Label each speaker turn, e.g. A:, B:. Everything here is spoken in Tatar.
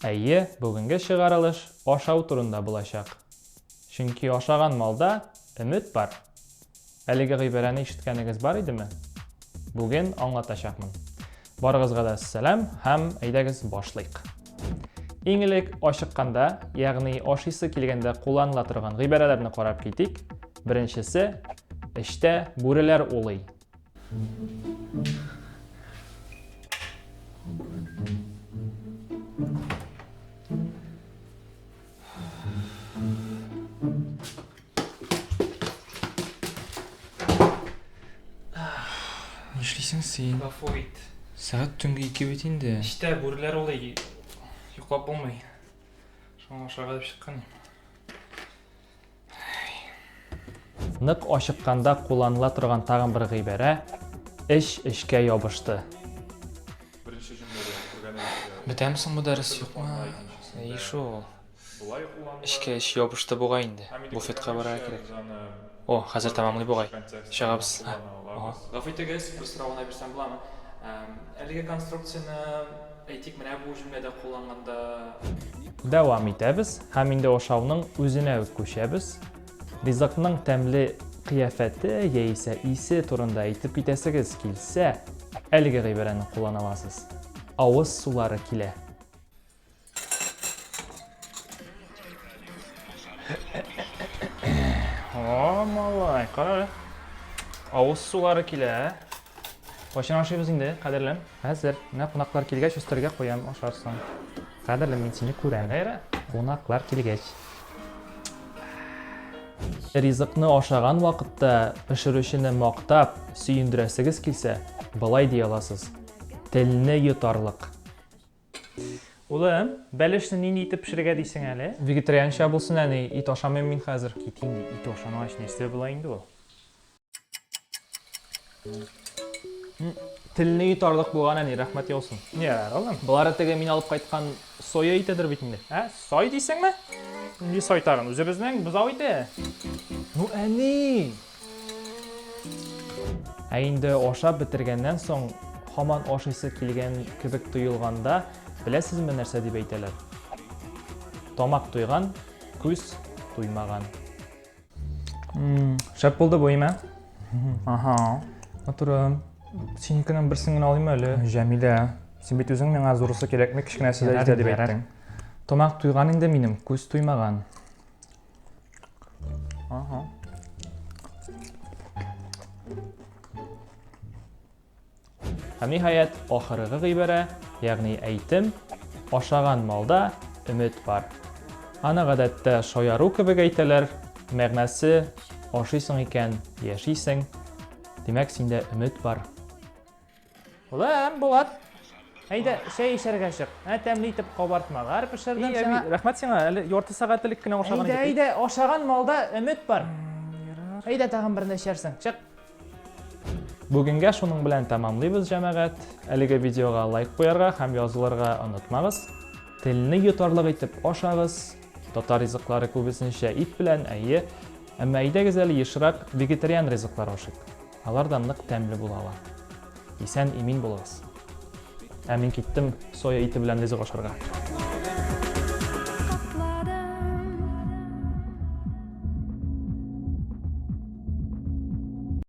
A: Әйе, бүгенге чыгарылыш ашау турында булачак. Чөнки ашаган малда өмет бар. Әлеге гыйбарәне ишеткәнегез бар идеме? Бүген аңлатачакмын. Барыгызга да сәлам һәм әйдәгез башлыйк. Иң элек ачыкканда, ягъни ашыйсы килгәндә кулланыла торган гыйбарәләрне карап китик. Беренчесе, эчтә бүреләр улый.
B: Нишлисең син?
A: Гафу ит.
B: Сәгать төнге ике бит инде.
A: Эчтә бүреләр улый, йоклап булмый. Шуңа ашарга дип чыккан идем. Нык ачыкканда кулланыла торган тагын бер гыйбарә, эч эчкә ябышты.
C: Беренче җөмләдә күргәнебезчә,
B: Бетәме соң бу дәрес,
C: бер
B: юкмы?
C: планга, икенчесендә
B: Әйе шул.
C: болай кулланыла.
B: Эчкә эч ябышты бугай инде.
C: Һәм инде
B: Буфетка барырга
C: күргәнебезчә,
B: кирәк.
C: без аны
B: О, хәзер
C: бер
B: тәмамлый бугай.
C: контекстта
B: Чыгабыз.
C: куллана
B: Ага.
C: алабыз.
A: Гафу итегез, бер сорау гына бирсәм буламы? Әлеге конструкцияне, әйтик, менә бу җөмләдә кулланганда. Дәвам итәбез һәм инде ашауның үзенә үк күчәбез. Ризыкның тәмле кыяфәте яисә исе турында әйтеп китәсегез килсә, әлеге гыйбарәне куллана аласыз. Авыз сулары килә. О, малай, кара әле. Авыз сулары килә. Кайчан ашыйбыз инде, кадерлем? Хәзер, менә кунаклар килгәч, өстәлгә куям, ашарсың. Кадерлем, мин сине күрәм. Гайрә, кунаклар килгәч. Ризыкны ашаган вакытта пешерүчене мактап, сөендерәсегез килсә, болай ди аласыз. Телне йотарлык. Улым, бәлешне нинди итеп пешерергә дисең әле? Вегетарианча булсын, әни, ит ашамыйм мин хәзер. Кит инде, ит ашамагач нәрсә була инде ул? Телне йотарлык булган, әни, рәхмәт яусын. Ярар, улым. Болары теге мин алып кайткан соя итедер бит инде. Ә, сой дисеңме? Нинди сой тагын? Үзебезнең бозау ите. Ну, әни! Ә инде ашап бетергәннән соң һаман ашыйсы килгән кебек тоелганда, беләсезме нәрсә дип әйтәләр? Тамак туйган, күз туймаган. Шәп булды бу, имә? Ага. Матурым. Синекенең берсен генә алыйм әле. Җәмилә, син бит үзең миңа зурысы кирәкми, кечкенәсе дә җитә дип әйттең. Тамак туйган инде минем, күз туймаган. Ага. Һәм ниһаять, ахыргы гыйбарә, ягъни әйтем, ашаган малда өмет бар. Аны гадәттә шаяру кебек әйтәләр, мәгънәсе ашыйсың икән, яшисең, димәк синдә өмет бар. Улым, Булат, әйдә, чәй эчәргә чык. Ә тәмле итеп кабартмалар пешердем сиңа. Рәхмәт сиңа, әле ярты сәгать элек кенә ашаган идек. Әйдә, әйдә, ашаган малда өмет бар. Әйдә, тагын берне эчәрсең. Чык. Бүгенгә шуның белән тәмамлыйбыз, җәмәгать. Әлеге видеога лайк куярга һәм язылырга онытмагыз. Телне йотарлык итеп ашагыз. Татар ризыклары күбесенчә ит белән, әйе. Әмма әйдәгез әле ешрак вегетариан ризыклар ашыйк. Алар да нык тәмле була ала. Исән-имин булыгыз. Ә мин киттем соя ите белән ризык ашарга.